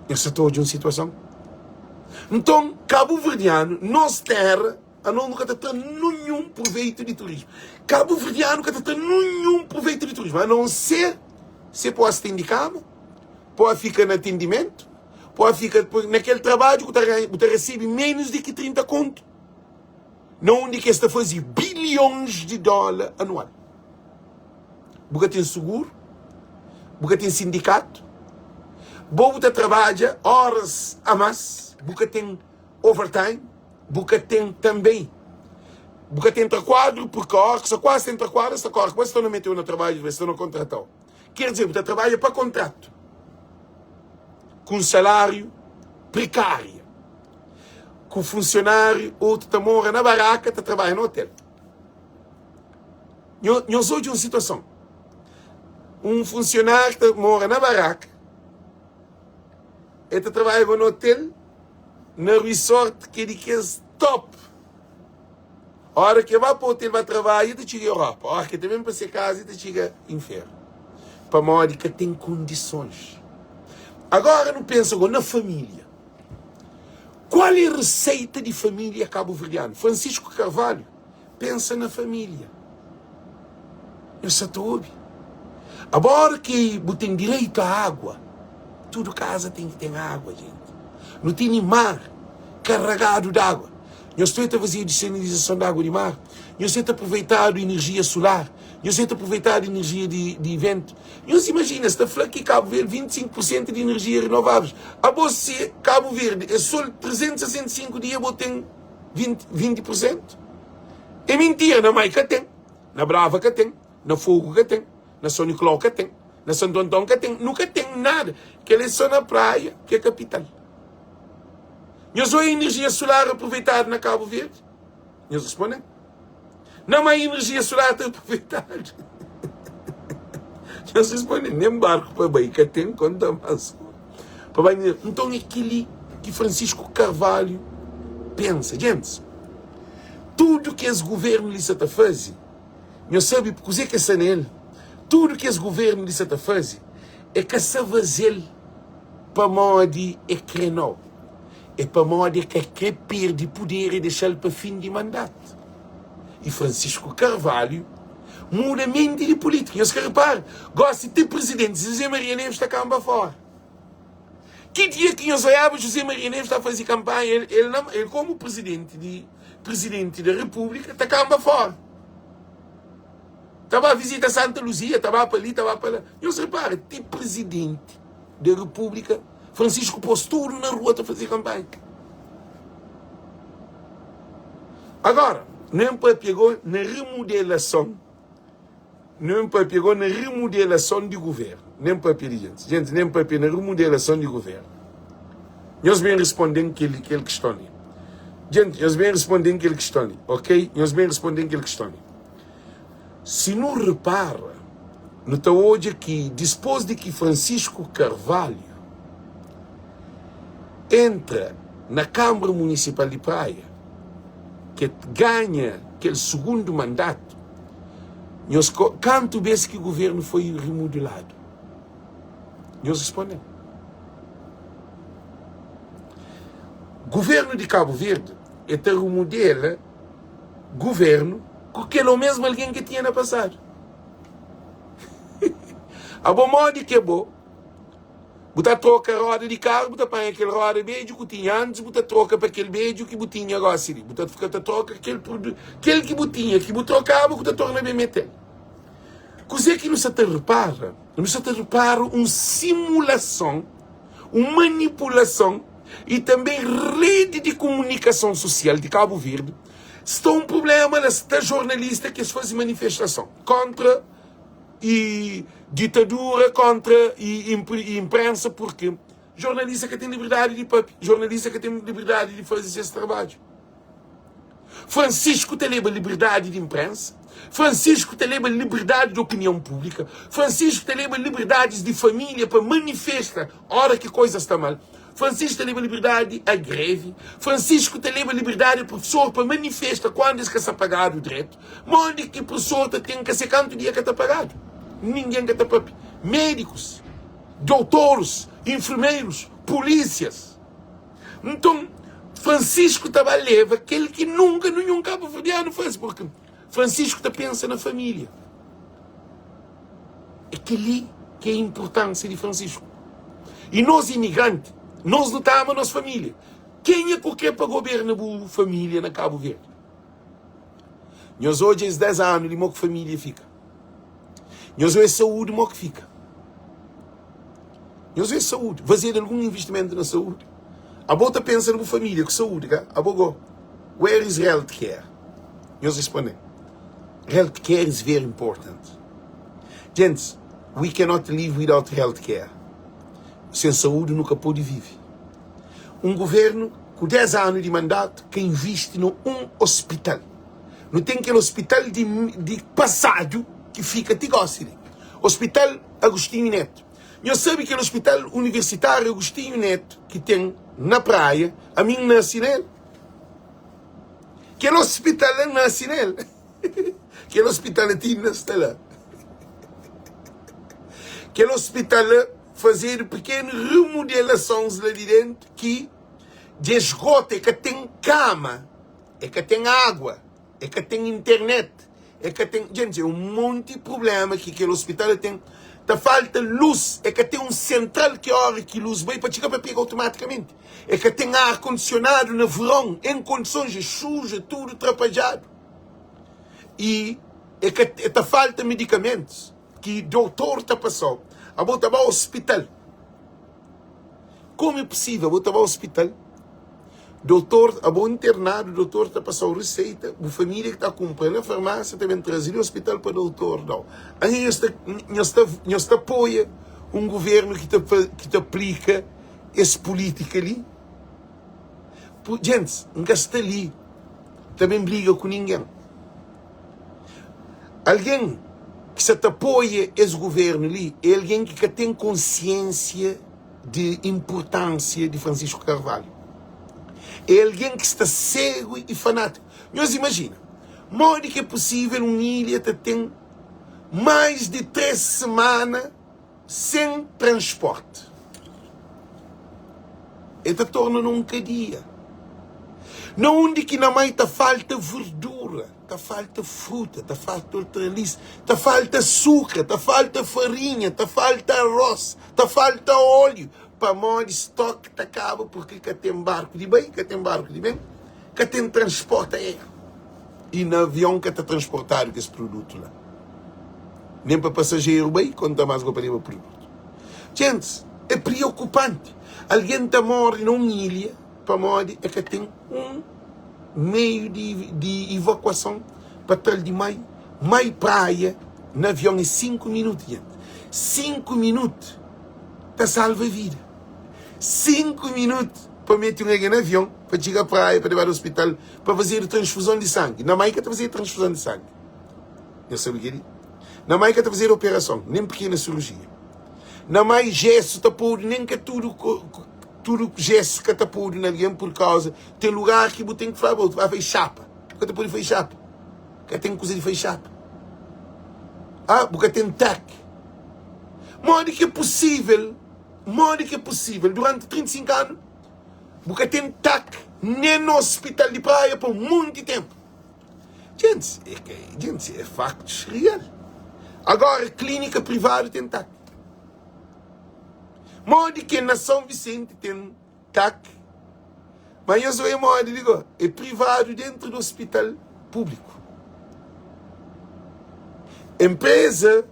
Nhos sa ta odja un situason? Nton, kabuverdianu, nos tera, anos nu ka ta tra ninhun proveitu di turismu. Kabuverdianu ka ta tra ninhun proveitu di turismu, anonser se pode stendi kama, pode fika na atendimentu, pode fika na kel trabadju ku ta ganha, bu ta resebe menus di ki 30 kontu, na undi ki es ta faze bilions di dola anual. Bu ka ten suguru, bu ka ten sindikatu, bo bu ta trabadja oras a mas, bu ka ten overtime, bu ka ten tanbê, bu ka ten tra kuadru, purki ora ki sta kuazi ta entra kuadru, es ta kore ku bo, es ta na meteu na trabadju, es ta na kontratau. Ker dizer, bu ta trabadja pa kontratu, ku un saláriu prekária, ku funsionáriu, otu ta mora na baraka, ta trabadja na otel. Nhos odja un situason. Un funsionáriu ta mora na baraka, el ta trabadja na otel, na resort ki é di kes top. Óra ki el ba pa otel ba trabadja, el ta txiga Europa. Óra ki el ta ben pa se kaza, el ta txiga infernu. Pamodi ka ten kondisons. Agora nu pensa go na família. Kual é reseita di família kabuverdianu? Francisco Carvalho Pensa na família. Nhos sa ta obi? Abora ki bu ten direitu a água, tudu kaza ten ki ten água, jenti. Nu tene mar karagadu di água. Nhos ta fazedu desalinizason di água di mar, nhos ta aproveitadu enerjia sular, nhos ta aproveitadu enerjia di, di ventu. Nhos imajina, es ta fla ki Kabu Verdi 25 pur sentu di enerjia renováveis. Abo si Kabu Verdi é sol 365 dia bo ten 20, 20 por cento. É mentira, na Mai ka tem, na Brava ka tem, na Fogo ka tem, na São Nicolau ka tem, na Santo Antão ka tem, nunca tem nada. Kel é só na praia, que é capital. Nhos oi energia solar aproveitado na Cabo Verde? Nhos respondem. Na Mai energia solar ta aproveitado. Nhos respondem, nem barco pa bai ka tem, conta mais. Pa bai Nton é kel-li ki Francisco Carvalho pensa. Gentis, tudu ki es govérnu li sa ta faze, nhos sabe kuzê ki sta na el? Tudu ki es govérnu li sa ta faze, é ka sa faze-l pamodi é kre nau. É pamodi é ka kre perde puder e dexa-l pa fin di mandatu. E Francisco Carvalho muda menti di pulítika. Nhos ka repara? Gósi ti prizidenti José Maria Neves ta kanba fóra. Ki dia ki nhos oiaba José Maria Neves ta faze kanpanha, el, el, na, el komu prizidenti di prizidenti da Repúblika ta kanba fóra. Ta ba vizita Santa Luzia, ta ba pa li, ta ba pa la. Nhos repara, ti prizidenti da Repúblika, Francisco pôs tudu na rua ta faze kanpanha. Agora, nu ben papia go na remodelason, nu ben papia go na remodelason di governu. Nem papia di gentis. Gentis, nem papia na remodelason di governu. Nhos ben responde-m kel, kel kiston li. Gente, nhos ben responde-m kel kiston li, ok? Nhos ben responde-m kel kiston li. Si nu repara, nu ta odja ki dispôs di ki Francisco Carvalho entra na Kâmara Munisipal di Praia, ki el ganha kel sugundu mandatu, nhos kantu bês ki guvernu foi rimuduladu? Nhos responde-m. Guvernu di Kabu Verdi el ta rimudela guvernu ku kel omesmu algen ki tinha na pasadu. Abo modi ki bo bu ta troka roda di karu, bu ta panha kel roda bedju ku tinha antis, bu ta troka pa kel bedju ki bu tinha gosi li. Bu ta fika ta troka kel kel ki bu tinha ki bu trokaba ku ta torna ben metel. Kuzê ki nu sa ta repara? Nu sa ta repara un simulason, un manipulason i tanbe redi di kumunikason susial di Kabu Verdi sta un prublema la, sta jornalista ki es faze manifestason kontra i ditadura, kontra i inprensa purki jornalista ka ten liberdadi di papia, jornalista ka ten liberdadi di faze ses trabadju. Francisco ta leba liberdadi di inprensa, Francisco ta leba liberdadi di opinion públika, Francisco ta leba liberdadis di família pa manifesta ora ki koisa sta mal, Francisco ta leba liberdadi a grevi, Francisco ta leba liberdadi a profesor pa manifesta kuandu es ka sta pagadu dretu. Modi ki profesor ta ten ka se kantu dia ka ta pagadu? Ningen ka ta papia. Médikus, doutorus, enfermerus, polísias. Nton, Francisco ta ba leva kel ki nunka ninhun kabuverdianu faze, purki Francisco ta pensa na família. É kel-li ki é inpurtánsia di Francisco. I nos imigranti, nos nu ta ama nos família. Kenha ku krê pa goberna bu família na Kabu Verdi? Nhos odja es 10 anu li mo ki família fika. Nhos odja saúdi mo ki fika. Nhos odja saúdi. Fazedu algun investimentu na saúdi? Abo ta pensa na bu família ku saúdi ka? Abo go, where is health care? Nhos responde, health care is very important. Gents, we cannot live without health care. Sen saúdi nu ka pode vive. Un governu ku 10 anu di mandatu ka invisti na un ospital. Nu ten kel ospital di, di pasadu ki fika ti gosi li. Ospital Agostinho Neto. Nhos sabe kel ospital universitáriu Agostinho Neto ki ten na Praia, ami N nase na el. Kel ospital la N nase na el. Kel ospital la ti inda sta la. Kel ospital la fazedu pikenu remodelasons la di dentu ki dja esgota, e ka ten kama. E ka ten água, e ka ten internet, e ka ten. Djenti, é un monti prubléma ki kel ospital ten. Ta falta lus, e ka ten un sentral ki óra ki lus bai pa txiga pa pega automatikamenti. E ka ten ar kondisionadu na veron, en kondisons, é suju, é tudu trapadjadu. I e ka, e ta falta medikamentus ki doutor ta pasa-u. Abo ta ba ospital. Como é possível bo ta ba hospital, doutor, abo internado, doutor ta passau receita, bu família que ta cumpra na farmácia ta ben traze di hospital pa doutor dau. Aí nhos ta, nhos ta, nhos ta apoia um governo que ta, que ta aplica esse política li? Gente, N ka sta li ta ben briga ku ninguém. Algen ki sa ta apoia es governu li é algen ki ka ten konsiensia di inpurtansia di Francisco Carvalho. É algen ki sta segu i fanátiku. Nhos imajina, modi ki é pusível un ilha ta ten mais di 3 semana sen transporti? El ta torna na un kadia. Na undi ki na mai ta falta verdura, ta falta fruta, ta falta ortalis, ta falta sukra, ta falta farinha, ta falta arroz, ta falta óleo, pamodi stok ta kaba purki ka ten barku di bai, ka ten barku di ben, ka ten transporti aéreo. I na avion ka ta transportadu kes produtu la. Nen pa pasajeru bai, konta más go pa leba produtu. Gentis, é priokupanti. Algen ta móre na un ilha pamodi e ka ten un meiu di, di evakuason pa tra-l di mai. Mai praia na avion é 5 minutu, gente. 5 minutu ta salva vida. 5 minutu pa mete un algen na avion pa txiga praia, pa lebadu ospital, pa fazedu transfuzon di sangi. Na mai ka ta fazedu transfuzon di sangi. Nhos sabe kel-li? Na Mai ka ta fazedu operason, nen pikena sirujia. Na Mai jésu ta podu, nen ka tudu tudu jésu ka ta podu na algen pur kauza ten lugar ki bu ten ki fla bo ba fai xapa. Bu ka ta pode fai xapa. Ka ten kuza di fai xapa. Ah, bu ka ten tak. Modi ki é pusível, modi ki é pusível duranti 35 anu bu ka ten tak nen na ospital di Praia pa un monti ténpu? Djentis, é ka, djentis, é faktus real. Agora, klínika privadu ten tak. Modi ki na São Vicente ten tak, ma nhos oia modi li go, é privadu dentru di ospital públiku. Empresa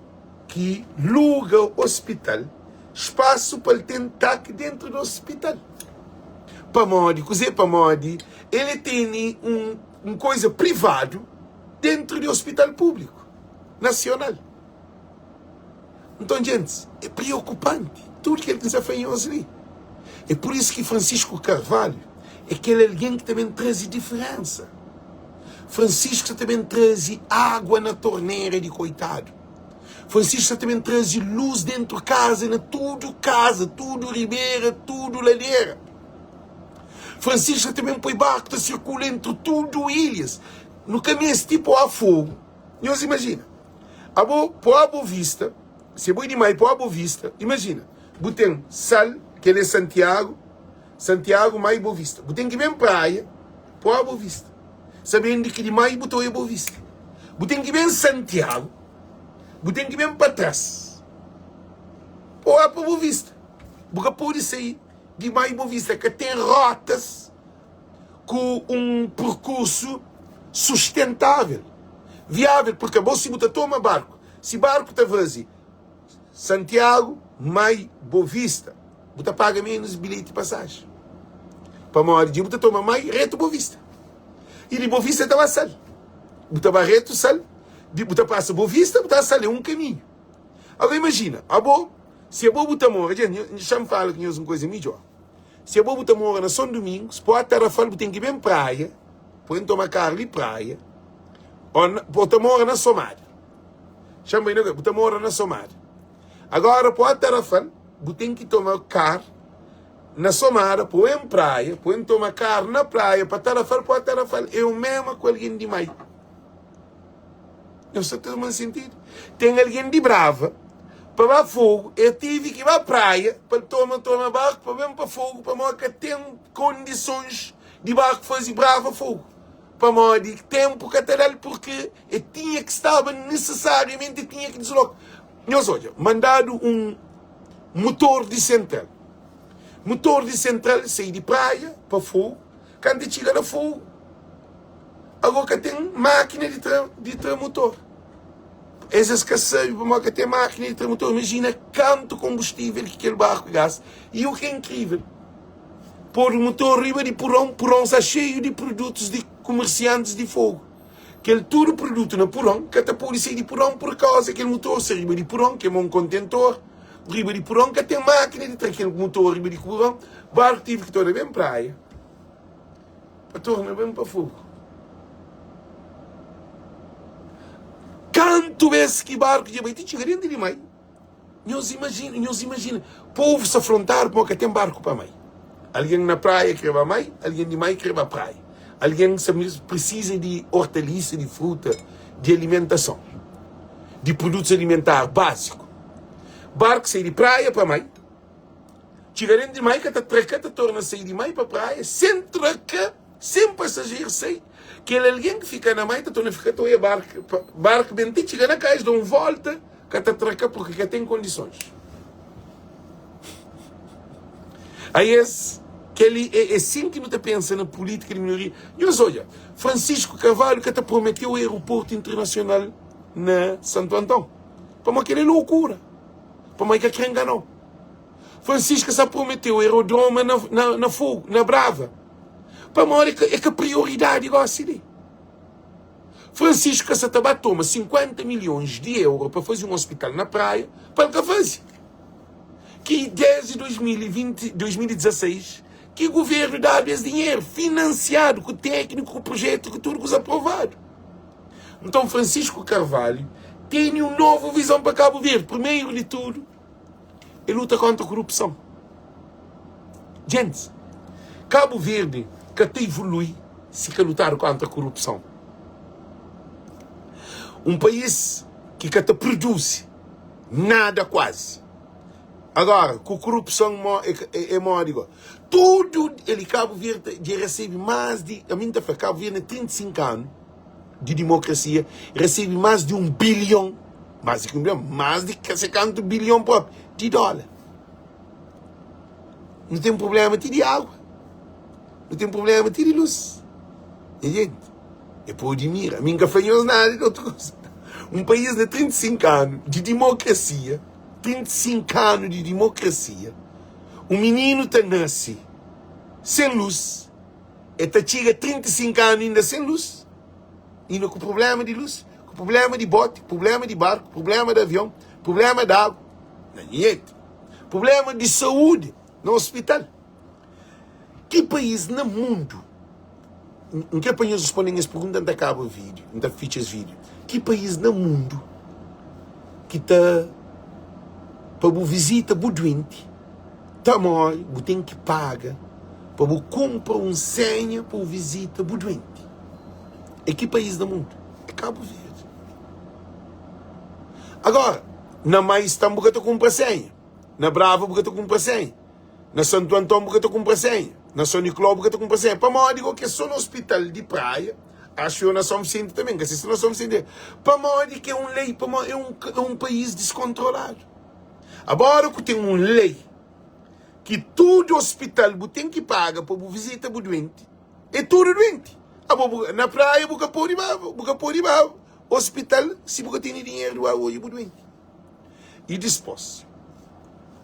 ki luga ospital, spasu pa el ten tak dentru di ospital. Pamodi kuzê? Pamodi el tene un un koiza privadu dentru di ospital públiku nasional. Nton, djentis, é priokupanti tudu kel ki N sta fla nhos li. É pur isu ki Francisco Carvalho é kel algen ki ta ben traze diferénsa. Francisco sta ta ben traze água na tornera di koitadu. Francisco sta ta ben traze lus dentru kaza, na tudu kaza, tudu ribera, tudu ladera. Francisco ta ben poi barku ta sirkula entri tudu ilhas. Nu ka meste poi fogu. Nhos imajina, abo poi bo vista, si bo é di mai poi bo vista, imajina, bu ten Sal, kel é Santiagu, Santiagu, Mai, Bo Vista. Bu ten ki ben praia, poi bo vista, sabendi ki di mai bu ta oia bo vista. Bu ten ki ben Santiagu, bu ten ki ben pa tras, poi pa bo vista. Bu ka pode sai di Mai Bo Vista ka ten rotas ku un perkursu sustentável, viável, purki abo si bu ta toma barku, si barku ta faze Santiagu, Mai, Bo Vista, bu ta paga menus bilheti pasaji, pamodi dja bu ta toma Mai retu Bo Vista, i di Bo Vista ta ba Sal, bu ta ba retu Sal, di bu ta pasa Bo Vista bu ta Sal, é un kaminhu. Agora imajina, abo Si abo bu ta mora, dja, xa-m fala ku nhos un kuza midjór. Si abo bu ta mora na Son Dumingus, pa Tarrafal bu ten ki ben Praia, pa ben toma karu di Praia, ô na, bu ta mora na Somada. Xa-m bai na bu ta mora na Somada. Agora pa Tarrafal bu ten ki toma kar na Somada pa ben Praia, pa ben toma kar na Praia pa Tarrafal, pa Tarrafal é o mema ku algen di Mai. Nhos sta toma sentidu? Ten algen di Brava pa ba Fogu, el tive ki ba Praia pa el toma toma barku pa ben pa Fogu pamodi ka ten kondisons di barku faze Brava Fogu pamodi tenpu ka ta da-l purki el tinha ki staba nisisariamenti el tinha ki disloka. Nhos odja, mandadu un mutor di sentral, mutor di sentral sai di Praia pa Fogu, kantu el txiga na Fogu, Ago ka ten makina di tra di tra mutor. Es es ka sabe pamodi ka ten makina di tra mutor. Imajina kantu konbustivel ki kel barku gasta. I u ki é inkrivel, podu mutor riba di puron, puron sta xeiu di produtus di kumersiantis di fogu. Kel tudu produtu na puron ka ta pode sai di puron pur kauza kel mutor sta riba di puron, kema un kontentor riba di puron, ka ten makina di tra kel mutor riba di puron. Barku tive ki torna ben praia. Pa torna ben pa fogu. Kantu bes ki barku dja bai ti txiga denti di mai, nhos imajina, nhos imajina, povu sta frontadu pamodi ka ten barku pa mai. Algen na praia kre ba mai, algen di mai kre ba praia. Algen sta prisiza di ortalisa, di fruta, di alimentason, di produtus alimentar básiku. Barku sai di praia pa mai. Txiga dentru di mai ka ta traka ta torna sai di mai pa praia sen traka sen pasajeru sai kel algen ki fika na mai ta torna fika ta oia barku barku ben ti txiga na kais da un volta ka ta traka purki ka ten kondisons aí es kel-li é, é sin ki nu ta pensa na pulítika di minoria nhos odja Francisco Carvalho ka ta prometeu aeroportu internasional na Santo Antão pamodi kel-li é loucura pamodi ka kre nganau Francisca sa prometeu aerodroma na, na, na Fogo, na Brava. Pamodi é ka prioridadi gosi li. Francisca sa ta ba toma 50 milhões di euro pa faze un hospital na praia, pa el ka faze. Ki desdi 2020, 2016 ki governo dadu es dinheiro, financiado ku técnico, ku projeto, ku tudo kuza aprovado. Nton Francisco Carvalho tene un novu vizon pa Kabu Verdi. Primeru di tudu, e luta kontra korupson. Djentis, Kabu Verdi ka ta ivolui si ka lutadu kontra korupson. Un país ki ka ta produzi nada kuazi. Agora, ku korupson mo é modi go. Tudu el Kabu Verdi dja resebe más di, ami N ta fla, Kabu Verdi na 35 anu di dimokrasia resebe más di un bilion, más di ki un bilion, más di ka se kantu bilion propi di dóla. Nu ten prublema ti di agua, nu ten prublema ti di lus. Nha jenti, é pode mira, mi N ka fla nhos nada di otu kuza. Un país na 35 anu di dimokrasia, 35 anu di dimokrasia, un mininu ta nase sen lus, el ta txiga 35 anu inda sen lus, inda ku prubléma di lus, ku prubléma di boti, prubléma di barku, prubléma di avion, prubléma di agu, na nhete, prubléma di saúdi na ospital. Ki país na mundu, N kre pa nhos responde-m es pergunta, N ta kaba vídiu, N ta fitxa es vídiu. Ki país na mundu ki ta pa bu vizita bu duenti ta móre, bu ten ki paga pa bu kunpra un senha pa bu vizita bu duenti? É ki país na mundu? É Kabu Verdi. Agora, na Maistan bu ka ta kunpra senha, na Brava bu ka ta kunpra senha. Na Santu Anton bu ka ta kunpra senha, na Son Nicolau bu ka ta kunpra senha. Pamodi go ke so na hospital di Praia, axu eu na São Vicente também, ka sei se na São Vicente é. Pamodi ke un lei, pamodi é un é un país descontrolado. Agora ku ten un lei ki tudu hospital bu ten ki paga pa bu visita bu duenti, é tudu duenti. Abo bu na Praia bu ka podi ba, bu ka podi ba hospital si bu ka tene dinheru di ba odja bu duenti. I dispôs,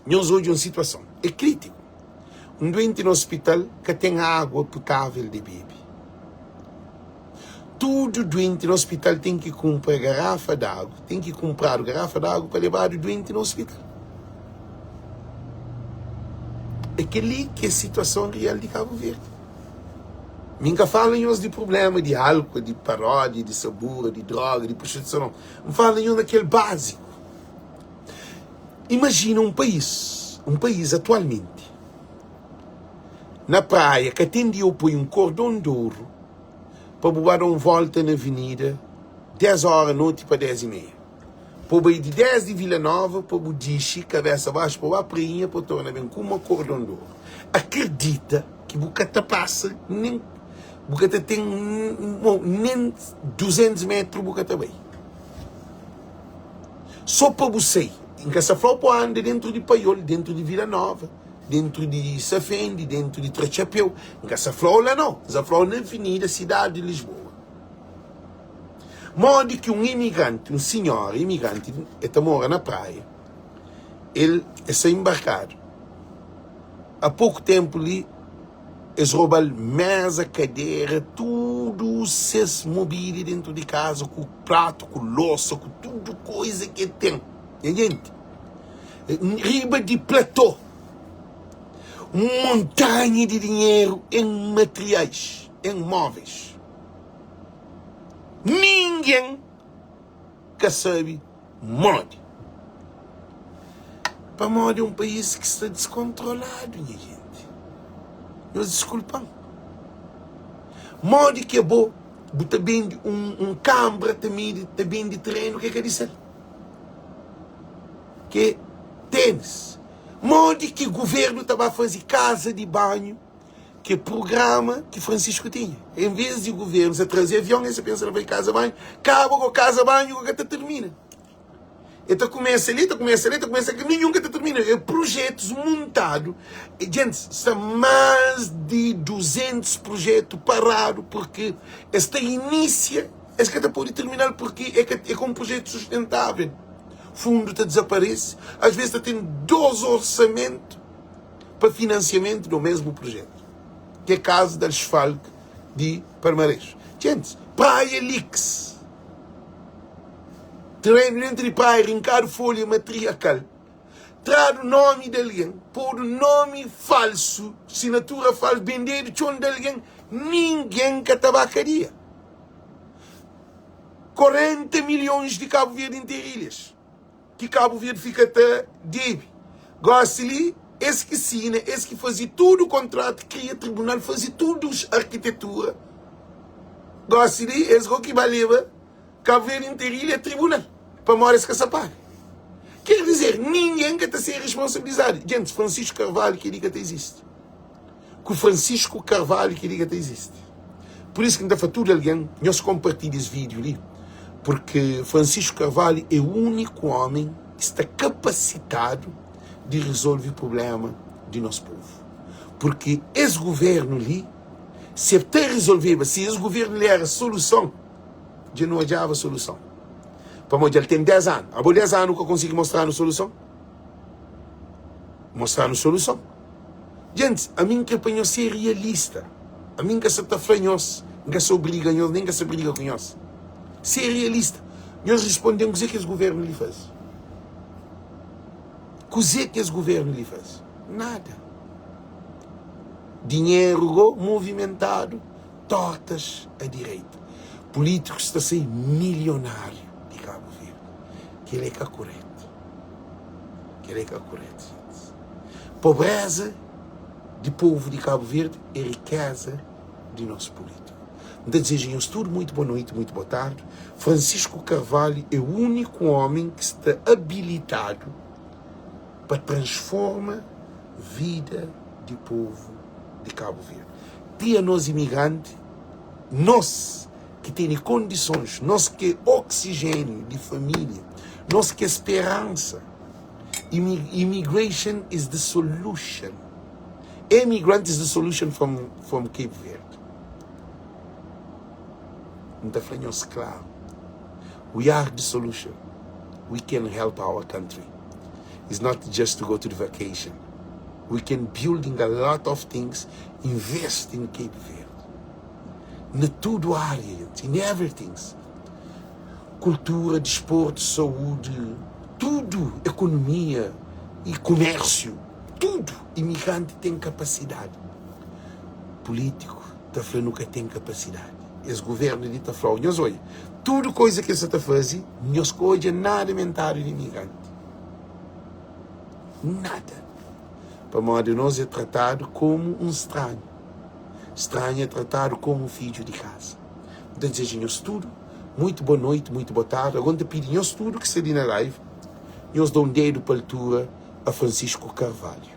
nhos odja un situason é krítiku. Un duenti na ospital ka ten água putável di bebe. Tudu duenti na ospital ten ki kunpra garafa di águ, ten ki kunpradu garafa di águ pa lebadu duenti na ospital. É kel-li ki é situason rial di Kabu Verdi. Mi N ka fala nhos di prubléma di álkua, di paródia, di sabura, di dróga, di prostituison, nau. N fala nhos na kel básiku. Imajina un país, un país atualmenti, na praia ka ten di eu poi un kordon di oru pa bu ba da un volta na avenida 10 óra noti pa 10 y meia. Pa bu bai di 10 di Vila Nova pa bu dixi kabesa baxu pa bu ba Prainha pa bu torna ben ku uma kordon di oru. Akredita ki bu ka ta pasa nen bu ka ta ten nen 200 metru bu ka ta bai. Só pa bu sai. N ka sa fla-u pa bu anda dentru di Paiol, dentru di Vila Nova, dentru di Safendi, dentru di Tratxapeu. N ka sa fla-u la nau. N sa fla-u na avenida Sidadi di Lisboa. Modi ki un imigranti, un sinhora imigranti, el ta mora na Praia, el el sta inbarkadu. A poku tenpu li, es roba-l meza, kadera, tudu ses mobília dentu di kaza, ku pratu, ku losa, ku tudu koiza ki el ten. Nha jenti, riba di platô, un montanha di dinheru en materiais, en móveis. Ningen ka sabe modi. Pamodi é un país ki sta diskontroladu, nha jenti. Nhos diskulpa-m. Modi ki abo bu ta bende un, un kanbra ta midi, ta bende terenu ki é ka di sel? Ki é tenis. Modi ki guvernu ta ba faze kaza di banhu ki é prugrama ki Francisco tinha. Em vez di governo sa traze avion, el sa pensa na bai kaza banhu, kaba ku kaza banhu ku ka ta termina. El ta kumesa li, ta kumesa li, ta kumesa li, ninhun ka ta termina. É projetos montado. Gente, sta mais di 200 projeto parado porque es ta inicia, es ka ta pode terminal porque é ka, é ka um projeto sustentável. Fundo ta desaparece, às vezes ta ten dois orçamento pa finansiamentu do mesmu projetu, ki é kazu di asfaltu di Palmares. Djentis, Praia Lix, terenu dentru di praia rinkadu folha matriakal, tradu nomi di algen, podu nomi falsu, sinatura falsu, bendedu txon di algen, ningen ka ta ba kadia. 40 milhões di Cabo Verde interilhas ki Cabo Verde fika ta debe. Gosi li es ki sina, es ki faze tudu kontratu, kria tribunal, faze tudu arkitetura. Gosi li es go ki ba leba Cabo Verde interilha tribunal pamodi es ka sa paga. Ker dizer, ningen ka ta ser responsabilizadu. Gentis, Francisco Carvalho kel-li ka ta izisti. Ku Francisco Carvalho kel-li ka ta izisti. Pur isu ki N ta fla tudu algen, nhos konpartilha es vídiu li, purki Francisco Carvalho é úniku ómi ki sta kapasitadu di rezolve prubléma di nos povu. Purki es guvérnu li, si el ta rezolveba, si es guvérnu li éra soluson, dja nu odjaba soluson. Pamodi dja el ten 10 anu. Abo 10 anu ka konsigi mostra-nu soluson? Mostra-nu soluson. Gentis, ami N kre pa nhos ser realista. Ami N ka sa ta fla nhos, N ka sa obriga nhos, nen N ka sa briga ku nhos. Ser realista. Nhos responde-m kuzê ki es govérnu li faze. Kuzê ki es govérnu li faze? Nada. Dinheru go movimentadu tortas a direita. Polítikus ta sai milionáriu di Kabu Verdi. Kel-li é ka kuretu. Kel-li é ka kuretu, gentis. Pobreza di povu di Kabu Verdi é rikeza di nos pulítiku. N ta dizeja nhos tudu muitu boa noiti, muitu boa tardi. Francisco Carvalho é úniku ómi ki sta abilitadu pa transforma vida di povu di Kabu Verdi. Ti anos imigranti, nos ki tene kondisons, nos ki é oksijéniu di família, nos ki é speransa. Immigration is the solution. Emigrant is the solution from, from Cape Verde. N ta fla nhos klaru, we are the solution. We can help our country. It's not just to go to the vacation. We can building a lot of things, invest in Cape Verde. Na tudu área, in everything. Kultura, disportu, saúdi, tudu, ekonomia i kumérsiu, tudu. Imigranti ten kapasidadi. Pulítiku ta fla nu ka ten kapasidadi. Es guvernu li ta fla-u, nhos odja, tudu koiza ki es sa ta faze, nhos ka odja nada mentadu di imigranti. Nada. Pamodi nos é tratadu komu un stranhu. Stranhu é tratadu komu fidju di kaza. N ta dizeja nhos tudu muitu boa noiti, muitu boa tardi. Agora N ta pidi nhos tudu ki sta li na live, nhos da un dedu pa altura a Francisco Carvalho,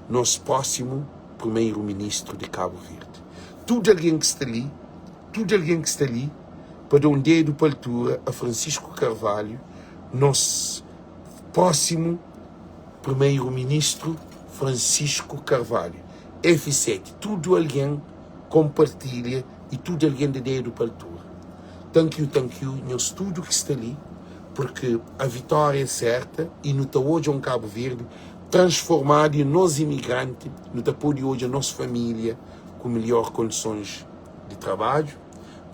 nos prósimu primeiro ministru di Kabu Verdi. Tudu algen ki sta li, tudu algen ki sta li pa da un dedu pa altura a Francisco Carvalho, nos prósimu primeiro ministru Francisco Carvalho. F7, tudu algen konpartilha i tudu algen da dedu pa altura. Thank you, thank you nhos tudu ki sta li, porque a vitória é certa i nu ta odja un Kabu Verdi transformadu i nos imigranti nu ta podi odja nos familia ku melhor kondisons di trabadju,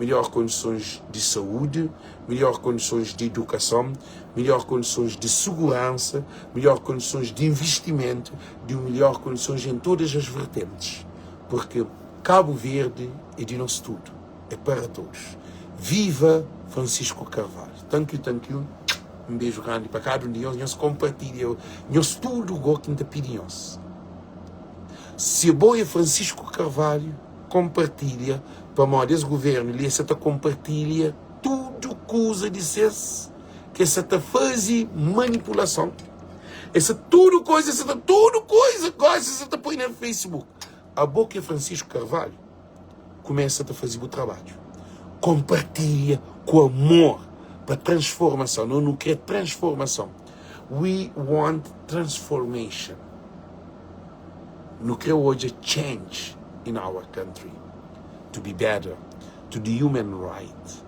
melhor kondisons di saúdi, melhor kondisons di edukason, melhor kondisons di suguransa, melhor kondisons di investimentu, di melhor kondisons em todas as vertentes, porque Kabu Verdi é di nos tudu, é para todos. Viva Francisco Carvalho. Thank you, thank you. Um beijo grandi pa kada um di nhos. Nhos kompartilha, nhos tudu go ki N ta pidi nhos. Si bo é Francisco Carvalho, kompartilha pamodi es governo li es sa ta kompartilha tudu kuza di ses ki es sa ta faze manipulason. Es sa tudu koisa, es sa ta tudu koisa gosi es sa ta poi na Facebook. Abo ki é Francisco Carvalho, kumesa ta faze bu trabadju. Kompartilha ku amor pa transformason. No nu kre transformason. We want transformation. Nu kre odja change in our country to be better, to the human right.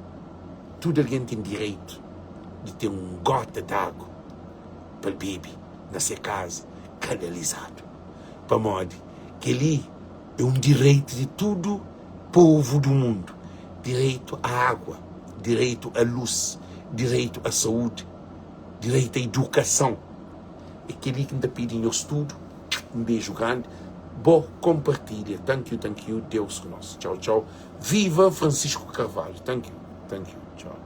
Tudu algen ten direitu di ten un gota d'agu pa el bebe na se kaza kanalizadu. Pamodi kel-li é un direitu di tudu povu du mundu, direitu a água, direitu a lus, direitu a saúdi, direitu a idukason. É kel-li ki N ta pidi nhos tudu. Un beju grandi. Bo konpartilha. Thank you, thank you. Deus ku nos. Txau, txau. Viva Francisco Carvalho. Thank you, thank you. Txau.